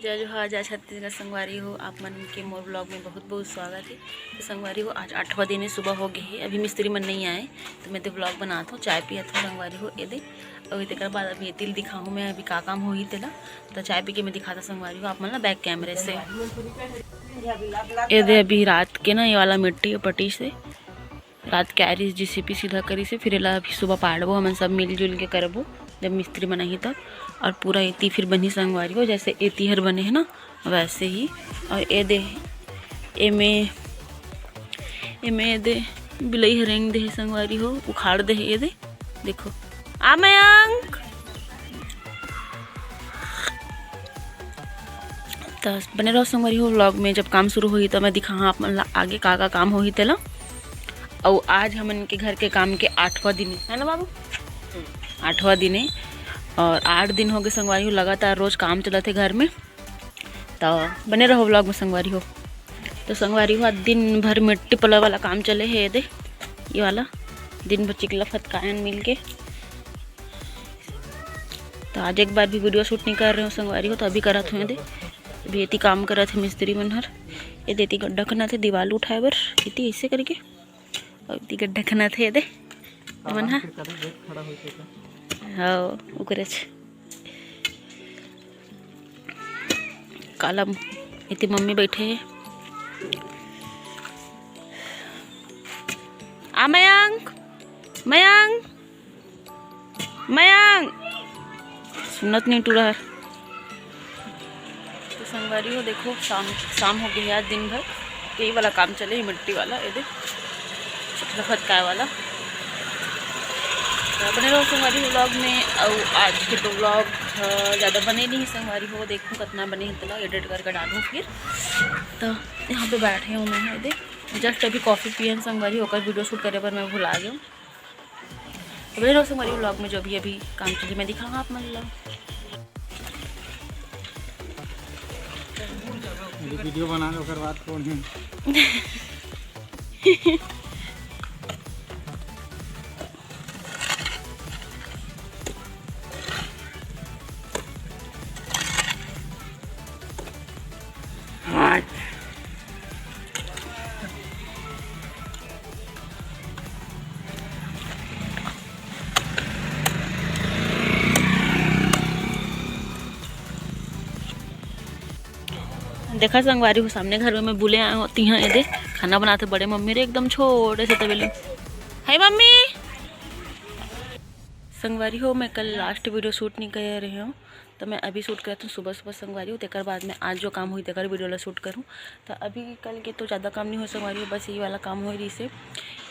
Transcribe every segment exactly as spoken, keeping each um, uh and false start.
जय जोहार, जय छत्तीसगढ़ संगवारी हो, आप मन के मोर vlog में बहुत बहुत स्वागत है। तो संगवारी हो, आज आठवां दिन है, सुबह हो गए है, अभी मिस्त्री मन नहीं आए, तो मैं तो vlog बनात हूँ, चाय पियत हूँ संगवारी हो, ये दे। और तेकर बाद अभी ये तिल दिखाहूँ मैं, अभी का काम होही तेला, तो चाय पी के मैं दिखाता संगवारी हो आप मन ला back camera से। ये दे अभी रात के ना ये वाला मिट्टी पटी से रात के आरिस जीसीपी सीधा करिस हे, फिर एला अभी सुबह पाड़बो, हमन सब मिलजुल के करबो, जब मिस्त्री मन आही तब। और पूरा एती फिर बनही संगवारी हो, जैसे एती हर बने है ना, वैसे ही। और ए दे, एमे, एमे ए दे, बिलई ह रेंग दे हे संगवारी हो, उखाड़ दे हे ए दे, देखो। आ मयंक, त बने रहो संगवारी हो vlog में। जब काम शुरू होही त मैं दिखाहा आप मन ला आगे का का काम होही तेला। अउ आज हमन के घर के काम के आठवां दिन है, है ना बाबू? आठवां दिन है और आठ दिन हो गए संगवारी हो, लगातार रोज काम चलत है घर में। त बने रहो vlog में संगवारी हो। तो संगवारी हो, आज दिन भर मिट्टी पलर वाला काम चले है, ये दे, ये वाला दिन भर चिकला फतकायन मिल के। तो आज एक बार भी video shoot नहीं कर रहे हो संगवारी हो, तो अभी करत हूँ ये दे। अभी एती काम करत है मिस्त्री मन हर। ये देती गड्ढा खनत है दीवाल उठाए बर, एती ऐसे करके। और एती गड्ढा खनत है ये दे। मन हा। हाँ, उकरेच। काला एती मम्मी बैठे है। आ मयंक, मयंक, मयंक, सुनत नहीं टूरा हर। तो संगवारी हो, देखो, शाम, शाम हो गई है। आज दिन भर यही वाला काम चले है, मिट्टी वाला, ये दे, चिखला फतकाए वाला। तो बने रहो संगवारी हो vlog में। और आज के तो vlog, अ, ज़्यादा बने नहीं है संगवारी हो, देखो कितना बने हैं, तेला edit करके डालूँ फिर। तो यहाँ पे बैठे हूँ मैं, ये दे, just अभी coffee पियन संगवारी, ओकर video shoot करे बर मैं भुला गई हूँ। तो बने रहो संगवारी vlog में, जो भी अभी काम चले मैं दिखाऊंगा आप मन ला। ये video बना लो, ओकर बाद कौन है? देखा संगवारी हो, सामने घर में मैं बुले आए होती हूँ, ये दे खाना बनाते बड़े मम्मी रे, एकदम छोटे से तबेले। हाय मम्मी। संगवारी हो, मैं कल last video shoot नहीं कर रही हूँ, तो मैं अभी shoot करत हूँ सुबह सुबह संगवारी हो, तेकर बाद में आज जो काम हुई तेकर video ला shoot करूँ। तो अभी कल के तो ज़्यादा काम नहीं हो संगवारी हो, बस यही वाला काम हो रही से।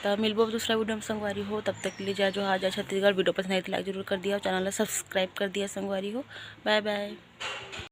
तो मिलबो दूसरा video में संगवारी हो, तब तक के लिए जय जोहार, जय छत्तीसगढ़। Video पसंद आई तो like जरूर कर दिया, channel ला subscribe कर दिया संगवारी हो। Bye bye।